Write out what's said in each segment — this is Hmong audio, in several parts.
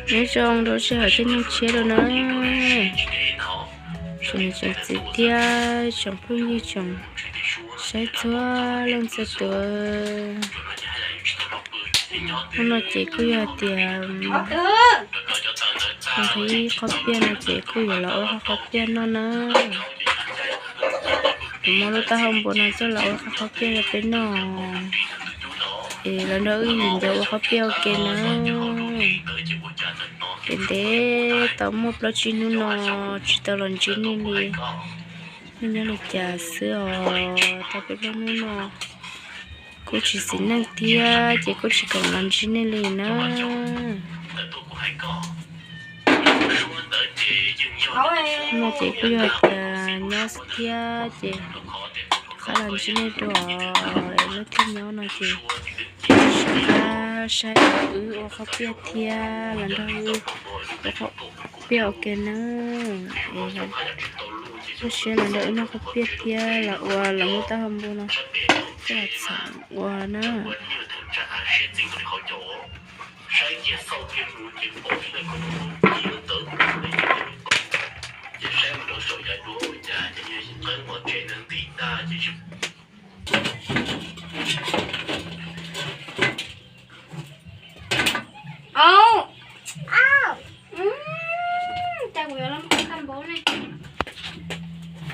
Nyob zoo rau sij hawm thiab neej tshiab rau na, tsoom niam tsoom txiv thiab tsoom phooj ywg tsoom saib txhua leej txhua tus. Hnub no ces kuj yog hais tias nqhis qhob piaj no ces kuj yuav los ua qhob piaj noj na. Kuv muab lub taub hau npua no coj los ua qhob piaj rau peb noj. Es los nrog wb yim ncaus ua qhob piaj ua ke na. Ces ntev tau muaj plaub tsib hnub no tsis tau los ntsib nej li, nej nyob li cas xwb os. Tau peb plaub hnub no kuj tsis xis neej thiab ces kuj tsis kam los ntsib nej li na. No ces kuj yog hais tias nyob xwb thiab ces rov qab los ntsib nej dua. Lub caij nyob no ces rov qab saib wb ua qhob piaj thiab los nrog wb ua qhob piaj ua ke na. Es lub siab los nrog wb noj qhob piaj thiab los ua los muab taub hau npua no coj los txhoov ua na.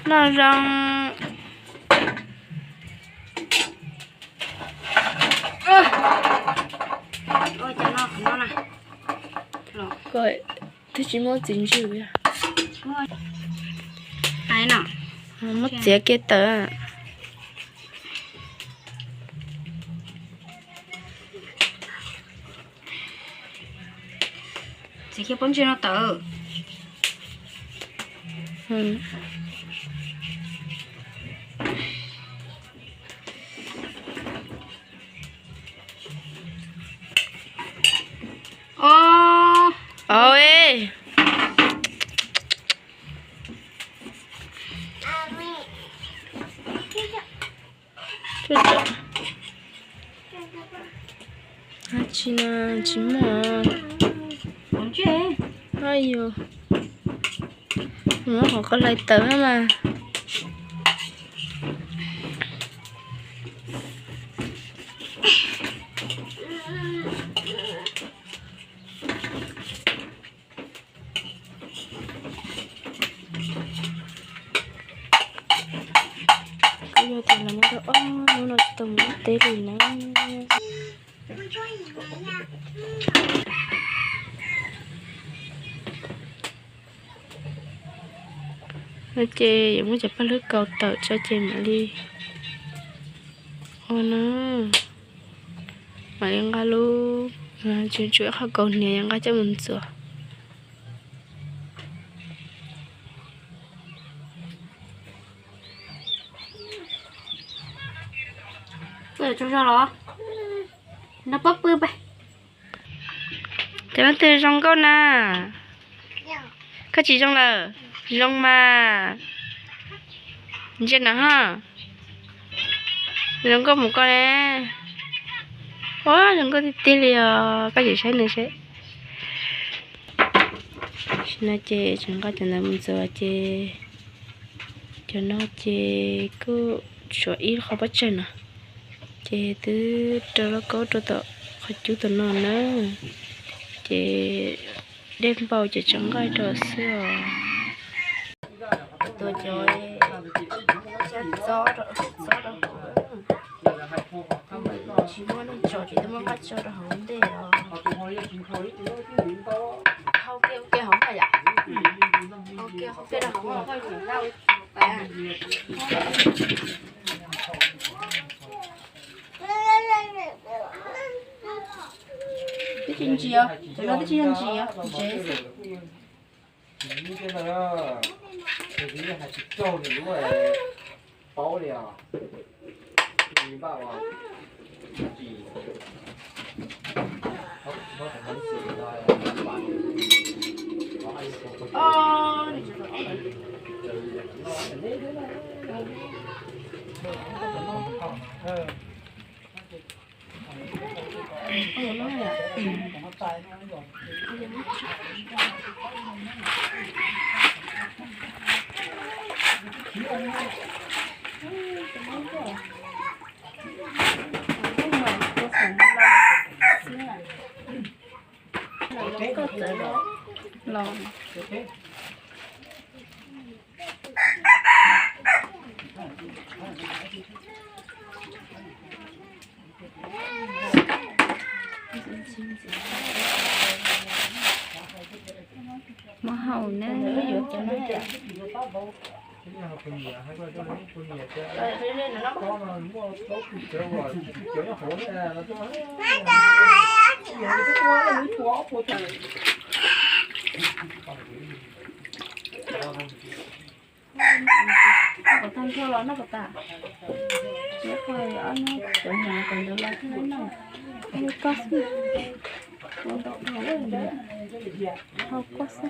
Noj zoo. Twb tsis muab txiv ntswg li. Muab txiav kiag tawm. Txiav kiag pob ntseg no tawm. Dab tsi no tsis muaj. Ay yus, muab qhov qos hlais tawm na mas. Kuj yog tias los nyob rau ob hnub no tsis tau mus ua teb li na. No ces yuav muab cov paj hlwb kaus tawm tso ces mam li ua na. Mam li nqa lub, tsuas ib qho kaus hniav yuav nqa coj mus ntxuav. Tau zog los? No pob pw pe. Cov leej twg zoo nkauj na? Koj tsis zoo lawm? Zoo mas. Ntsia no ho. Zoo nkauj mus koj ne. Ua zoo nkauj tiag tiag li os, koj tsis saib nws seb. Tam sim no ces tseem nqa cov ntawd mus ntxuav ces cov no ces kuj tshuav ib qho pob tsawg no, ces twb rau lauj kaub rau tom qhov cub tom no na, ces dej npau ces tseem nqaij rau xwb os. Tua cov txob rau, txob rau hauv, tsis muaj neeg tso ces twb muab nqaij tso rau hauv ntej os. Hau kiag ua ke hauv na yom, hau kiag ua ke rau hauv. Twb tsis ntsia, cov no twb tsis yog ntsia, ntsev xwb. Los. Muab hau na. Noj kom tag nrho los noj kom tas. Nyob qhov ob nyob cov nyuam kom ntawd los thiaj noj. Li koj xwb. Ua ntau dhau lawm. Hau koj xwb.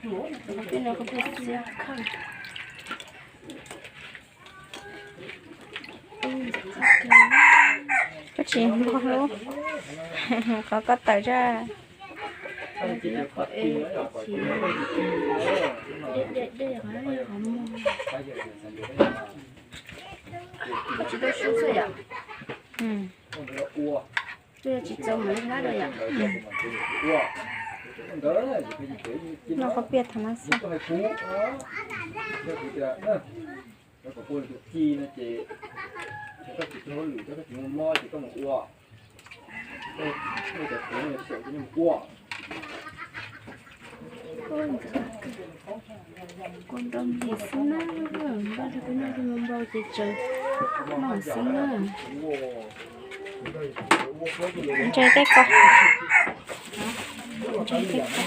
Qhov peb no qhov peb xiab khawj. Koj tsis npog lub qhov koj tawm zaj. Koj tsis tau sub xwb yom? Twb yog tsis txaus mus ib lab rau yom. Noj koj piaj thaum no xwb. Koj puas tus ci no ces, koj tsis tau hauj lwm, koj tsis muaj mob ces koj mus ua. Koj cov kuv no xyaum ces nej mus ua. Kua nrau ntsis xwb na, npaj rau peb noj zoo npau ces tsawv noj xwb na. Ntse tej ko, ntse tej ko.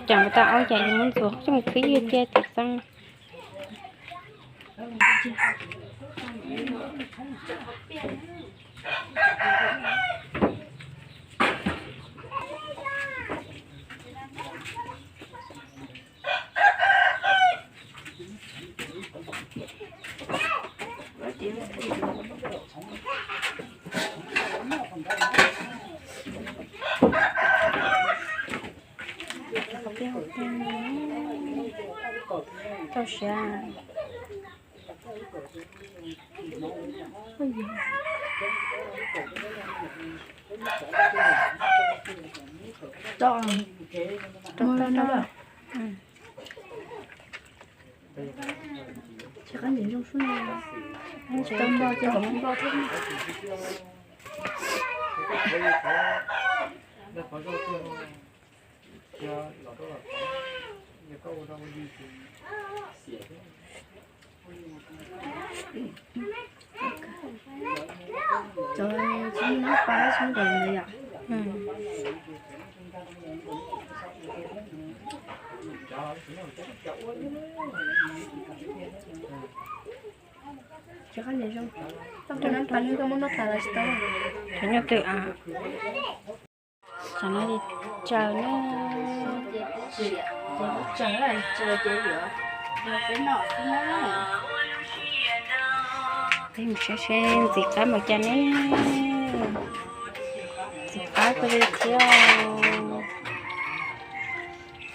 Cam tas ob yam li muab ntxuav coj mus khwb ywg cia tim xeeb. Tau siav. Tsis qab ntses zoo sub no, tsis tau npau ces kom npau thiab. Cov tsis muaj nab pas tsis muaj cov ntawd yom. Tsis qab ntses zoo, tau nab pas nws koj muab noj tas los tsis tau. Cov nyuj twm a. Tam no ces tsaws na, tsaws, tsaws ces yuav rau peb noj xwb na. Peb mus saib seb ntxim qab npaum cas ne. Ntxim qab kawg li thiab.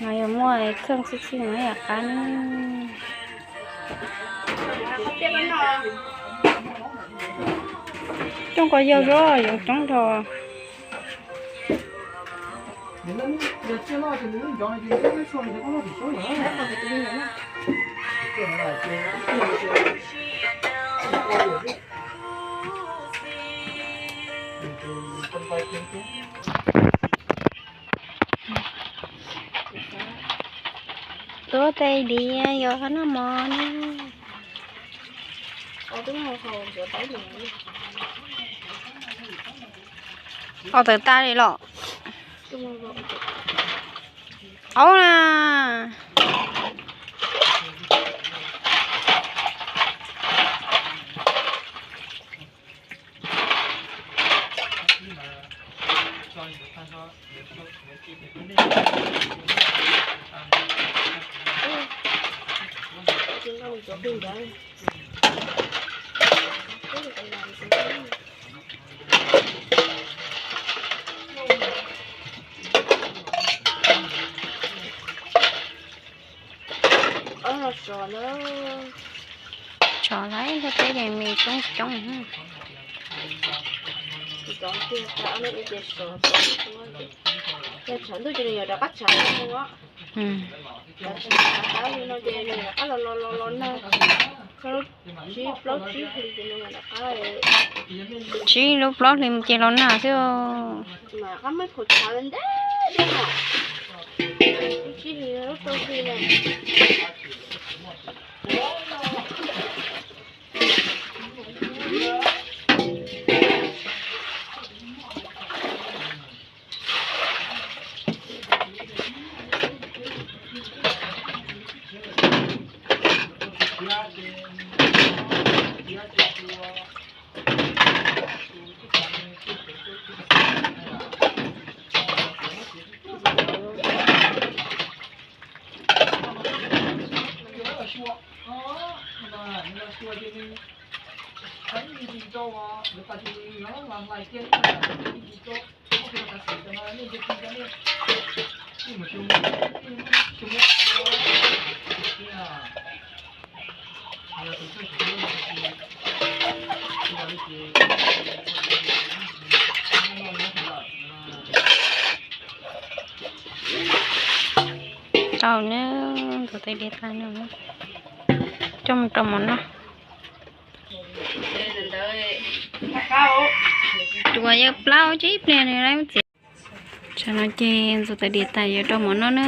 No yog muaj kheej txhij txhij no yam qab ne. Coob koj yog zoo, yoov coob dhau. Tuav tes diav yog qhov noj mov ne. Ob tawm tas li los? Aub na. Tsov lawm, luag teb ces me coob coob. Tshav ntuj ces nws yuav rov qab tshav os. Tshav li no ces nws rov qab los los los los nag. Tsib plaub tsib hlis ces nws rov qab. Tsib lub plaub hlis ces los nag xwb. Mas qab muab khuam tshav ntev ntev no. Lub tsib hlis lub rau hli na. Tau na, ntxuav tais diav tas no coj mus rau mov noj. Tus uas yog plaub tsib pliag nws lawv txiav. Tsam no ces ntxuav tais diav tas yuav rau mov noj na.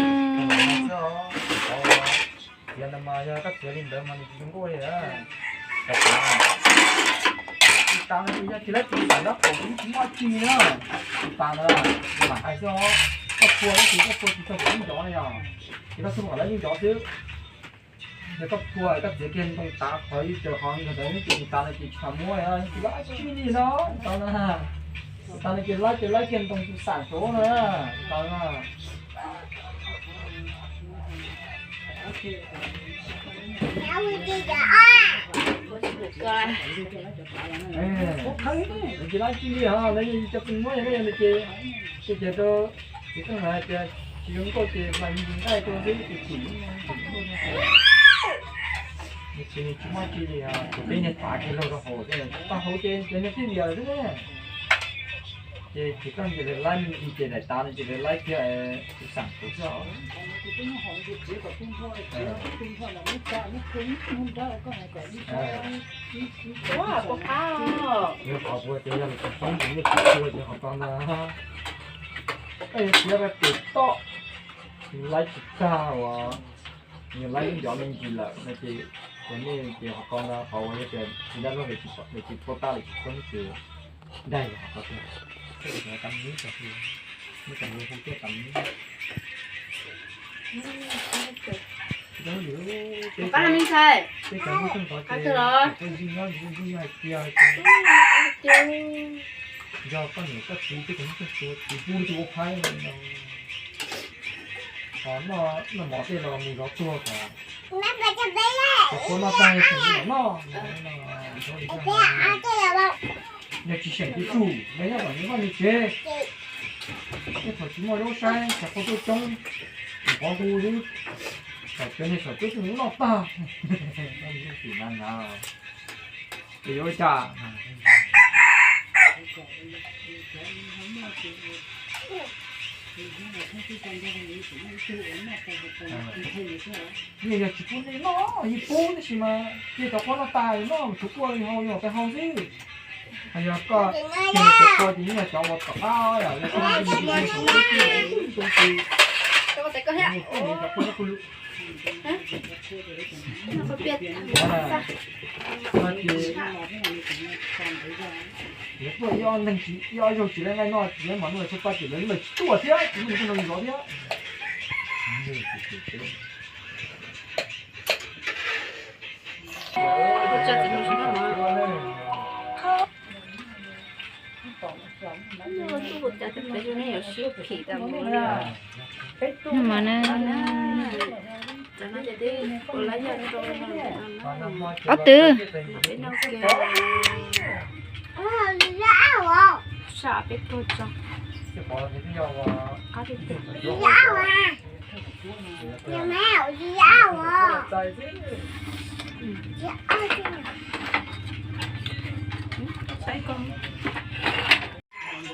Yog koj phua koj txiav kiag ntoo tav qhov ib co qhov ntawd ces tus tas no ces tsis muab, tus tas li no, tus tas no ces laib ces laib kiag ntoo tus xam ntsuav no, tus tas no. Ces laib tsis li hos lawv yog yus cov tus muab yog koj yog nws ces, ces ces rau txiv koj hais tias tsis zoo nkauj ces mas yus nqaij rau xwb ces chim. Nws tsis, nws tsis muaj tsi li, tus peb niag tav kiag lauj rau hauv, tav hauv ces cov niag tij lias xwb ne. Ces txiv koj ces lawv laib me ntsis ces daim tav no ces lawv laib kiag tus xam ntsuav xwb os. Yog qhov puas ces yog lawv tsis poob ces yeej tsis ua ces qhov ko ntag. Koj yuav txiav rau tus toj, nws laib tsis tag uas nws laib lub ncov me ntsis lawm no ces, ces nej ces qhov ko ntag, qhov uas yog tias tsis dab laug lawv tsis poob tab lawv tsis poob ces daig qhov ko tiag. Peb cov hu tuaj tam li. Peb cov hu tuaj ntxov ces, peb ntxig nyob ntxig ntxig hais tias, yog koj niam koj txiv peb cov hu tuaj tus pub tus ua phaib no. Noj mov tej los mus zov tuag kom, kom kua noj tag tseem noj. Yog tsis seem tus tsum nws nyob tom nws vaj nws tsev, tej thaum tsis muaj zaub saib, tshav qau tuaj coob, mus qhov hu xwb. Cov nej saum twb noj tag. Yuav ua cas? Yeej yog tsis pub nej noj, yeej pub tab sis mas cia cov quav noj tas noj, tshuav kua li hau yog peb hau xwb. Hos yog koj cov quav ces yeej yog cov uas tom qab yom, yog koj Tuaj ib ob neeg tsis, ib ob zaug tsis lawv nqaij noj tsis lawv mas noj tshaj pab ces lawv lawv tsis tuaj thiab, tsis muaj neeg tuaj nrog zov thiab. Ob tw.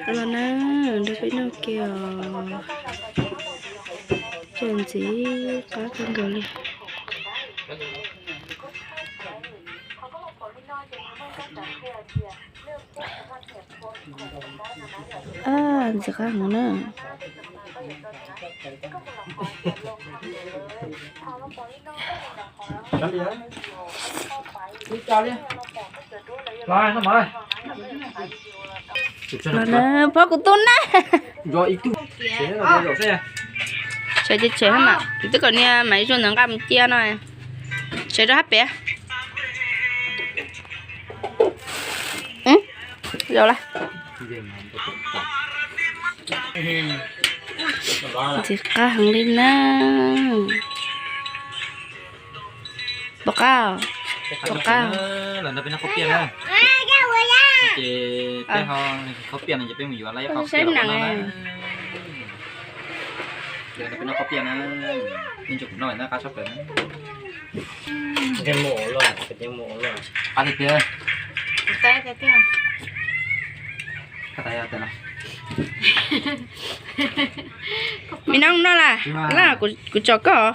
Los na, nrog peb noj kiag os. Cov ntxiv qab kawg nkaus li. Ntxiv qab heev na. Los na, phob kuv tub na. Tshem ces tshem mas, kuv twb kom niag Maiv Zuag ntawd nqa mus cia no. Tshem rau hab pem. Zaum lawm. Ntxiv qab heev li na. Pom qab, pom qab. Ces peb ho khaub piam no ces peb mus yuav lawm ib qho saib nag. Peb noj khaub piam na, ib ntsis kuv noj na, qab tshaj plaws na. Qab tiag tiag. Me noob noj lawm, kuv tso koj.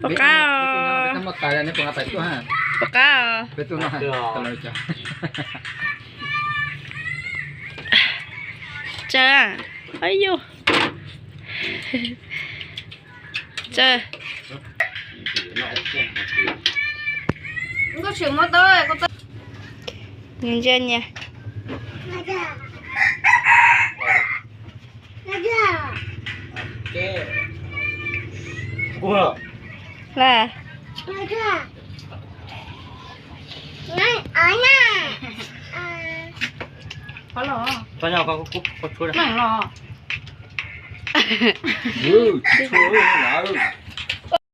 Pom qab os. Pom qab os. Tsaws, ab yus, tsaws. Ntsia nyias. Lawm.